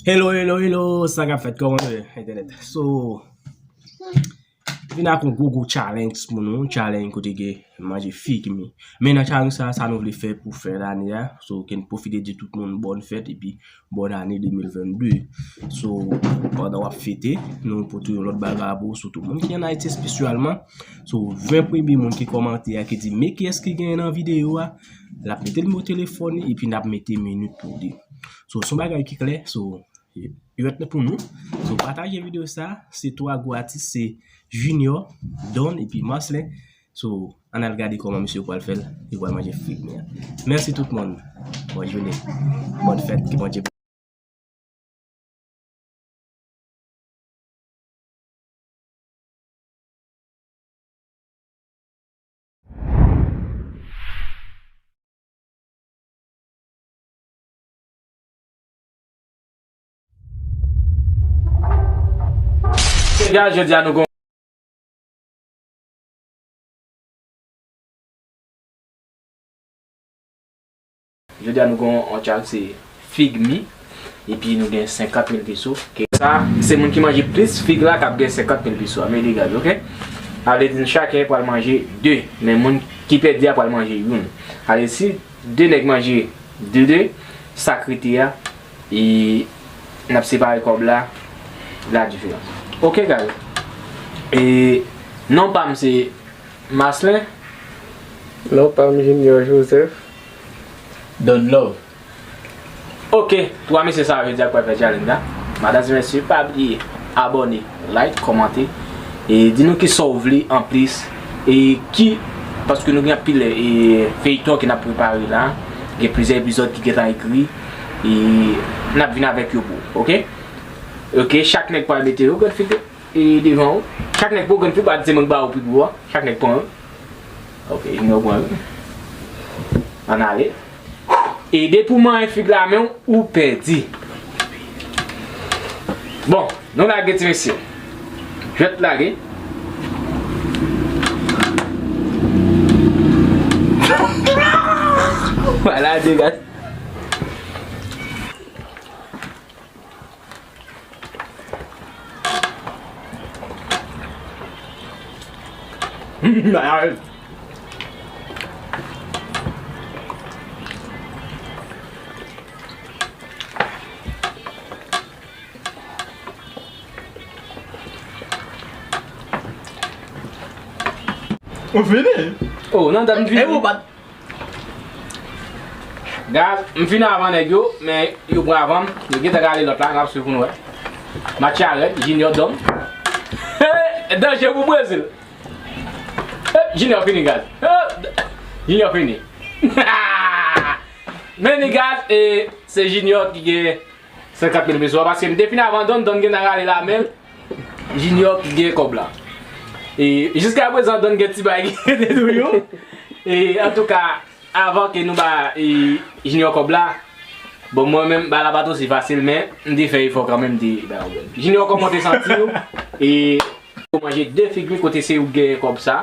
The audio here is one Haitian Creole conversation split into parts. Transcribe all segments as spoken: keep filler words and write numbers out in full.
Hello, hello, hello, sa k ap fèt, kòman nou ye, entènèt? So, vin ak yon gwo, gwo challenge pou nou, challenge kote ke manje fig mi. Men nan challenge sa, sa nou vle fè pou fen lane a, so, ke n pwofite di tout moun bòn fèt, epi bòn ane de mil venn de. So, pandan w ap fete, nou pote yon lòt bagay pou ou, sitou moun ki ann Ayiti espesyalman. So, ven premye moun ki kòmante a, ki di, men kiyès ki genyen nan videyo a, l ap mete nimewo telefòn li, epi n ap mete minit pou li. So, se yon bagay ki klè, so, yo et pou nou. So, pataje videyo sa, se twa gwo atis, se Junior, Don, epi Marcelin. So, ann al gade kòman misye pral fè l, li pral manje fig mi a. Mèsi tout moun. Bòn jounen. Bòn fèt, ke Bondye Gade, jodi a nou gon Jodi a nou gon yon challenge, se fig mi. Epi nou gen senkant mil peso. Ke sa, se moun ki manje plis fig la k ap gen senkant mil peso. Mete gaz, oke? Sa vle di nou chaken pral manje de. Men moun ki pèdi a pral manje youn. Ale si de nèg manje de de, sa k rete a, e n ap separe kòb la, la diferans. Oke, gaz. E non pa m se Marcelin. Non pa m Junior Joseph. Don Love. Oke, twa mesye sa yo jodi a k pral fè challenge la. Madanm e mesye, pa bliye abòne, like, kòmante, e di nou kisa w vle anplis, e ki, paske nou gen anpil, e, feyton ke n ap prepare la, gen plizyè epizòd ki gentan ekri, e n ap vin avèk yo pou ou, oke? Oke, chak nèg pral mete yon grenn fig e devan ou. Chak nèg pran yon grenn fig, pa di se mwen ki ba ou pi gwo a. Chak nèg pran yon. Oke, Junior pran yon. Ann ale. E depi w manyen fig la men w, ou pèdi. Bon, nou lage ti mesye. Jwèt lage. Vwala, dega. Ou fini? Oh, non, dat m fini. E ou pa t Gaz, m fini avan nèg yo, men yo pran avan m. Yo gentan rale lòt la, n ap swiv pou nou wè. Match la rèd, Junior Dom. Danje pou Brezil. Junior fini, Gaz. Junior fini. Men ni, Gaz, e se Junior ki gen senkant mil peso a, paske m te fini avan Don, Don gentan rale la men l. Junior ki gen kòb la. E jiska prezan, Don gen ti bagay ki rete tou yo. E antouka, avan ke nou ba, e, Junior kòb la, bon, mwen menm, bagay la pa t osi fasil, men m te fè efò kanmenm, m te ba yo. Junior, kòman w te santi w? E ou manje de fig mi kote se ou ki genyen kòb sa.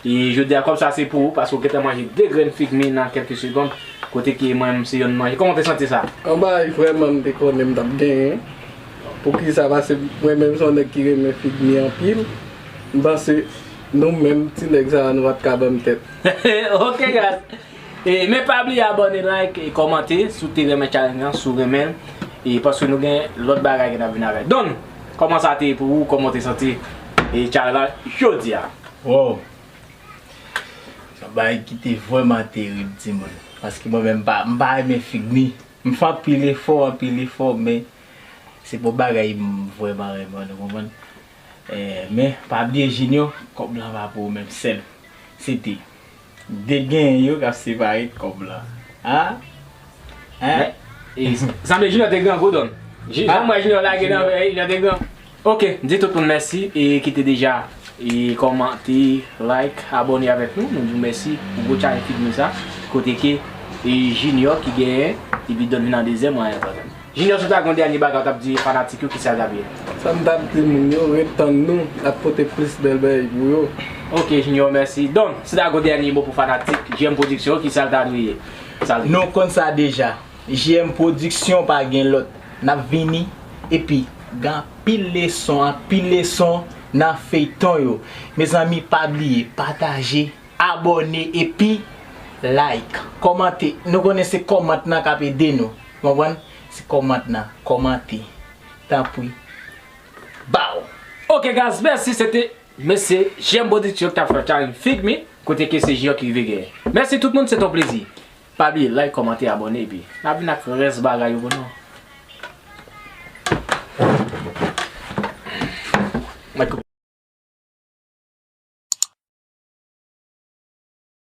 E jodi a, kòb sa se pou ou, paske w gentan manje de grenn fig mi nan kèlke segonn, kote ke mwen menm se yonn manje. Kòman w te santi sa? Yon bagay vrèman m te konnen m t ap genyen. Poukisa? Paske mwen menm se yon nèg ki renmen fig mi anpil. M panse nou menm ti nèg sa a, nou pa t ka ban m tèt. Ok, guys. E, men pa bliye abòne, like e kòmante si w te renmen challenge lan, si w renmen l. E paske nou gen lòt bagay ke n ap vin avèk. Don, kòman sa te ye pou ou? Kòman w te santi e challenge la jodi a? Wow! Se yon bagay ki te vrèman terib, timoun. Paske mwen menm, m pa, m pa renmen fig mi. M fè anpil efò, anpil efò, men se pa yon bagay m vrèman renmen, nou konprann? Eh, men, pa bliye, Junior, kòb lan pa pou ou menm sèl. Se te de genyen yo k ap separe kòb lan. Hein? Hein? Men, e, sanble Junior te grangou, Don. Ji-, jan m wè Junior lage nan vè, Junior te gran. Ok, m di tout moun mèsi e ki te deja e kòmante, like, abòne avèk nou. Nou di w mèsi pou gwo challenge fig mi sa. Kote ke e Junior ki genyen, epi Don vin an dezyèm, mwen an twazyèm. Junior, si w ta gen yon dènye bagay w t ap di fanatik yo, kisa l t ap ye? Sa m t ap di moun yo, ret tann nou, n ap pote plis bèl bagay pou yo. Ok, Junior, mèsi. Don, si w ta gen yon dènye mo pou fanatik J M Production, kisa l ta dwe ye? Sa l Nou konn sa deja. J M Production pa gen lòt. N ap vini epi gen anpil leson, anpil leson nan feyton yo. Mezanmi, pa bliye pataje, abòne epi like, kòmante. Nou konnen se kòmant nan k ap ede nou. Konprann? Se kòmant nan, kòmante. Tanpri. Bow! Ok guys, mèsi, se te mesye J M Production ki t ap fè featuring Figmi, kote ke se Junior ki rive genyen. Mèsi tout moun, se te yon plezi. Pa bliye like, kòmante, abòne epi n ap vin ak rès bagay yo pou nou.